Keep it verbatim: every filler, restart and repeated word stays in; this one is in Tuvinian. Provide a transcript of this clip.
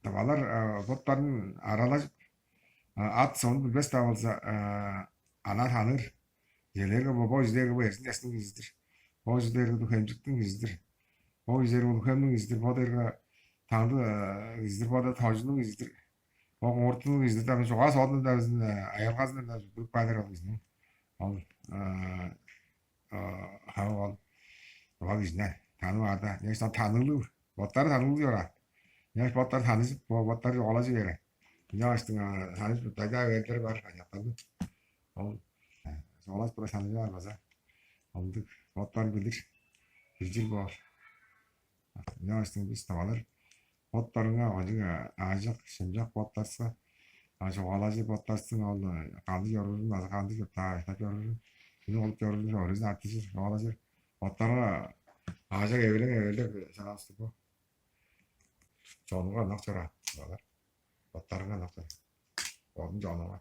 Тывалар боттарын аралажып, ат сону билбес-даа болза, ана таныыр. Желерге бо бо жилерге бо эрзин дестиң кижизидир. Бо жилерге духемчиктиң кижизидир. Бо жилерге улухемниң кижизидир. Бо дерге таңды кижизидир. Бо да тожунуң кижизидир. Бо куңуртунуң кижизидир. Чугаа соодунда аялгазында да билип каалар ол кижиниң. Ол хавы ол. Ол кижине танып аарда. Нечтан таныылыг. Боттары таныылыг чораан. Неш боттар таныжып, боттар чугаалажы бере. Ынчаштың таныжып дайдаа берлер бар аняктарды. Ол чугаалажып тура таныжы бар база. Ындыг боттар билир. Билчил боор. Ынчаштың бис тавалар боттарыңа ажык аажак, шымчак боттарса, чугаалажы боттарсың ол кандыг чорурун азы кандыг чурттаа айтап чорурун, күнү кылып чорурун, чорузун артыжыр, чугаалажыр. Боттарга аажак эвелең эвелдер чагаалыстыг бо. Чонуңга ынак чораан. Боттарыңга ынак чораан. Бодуң чонуңга.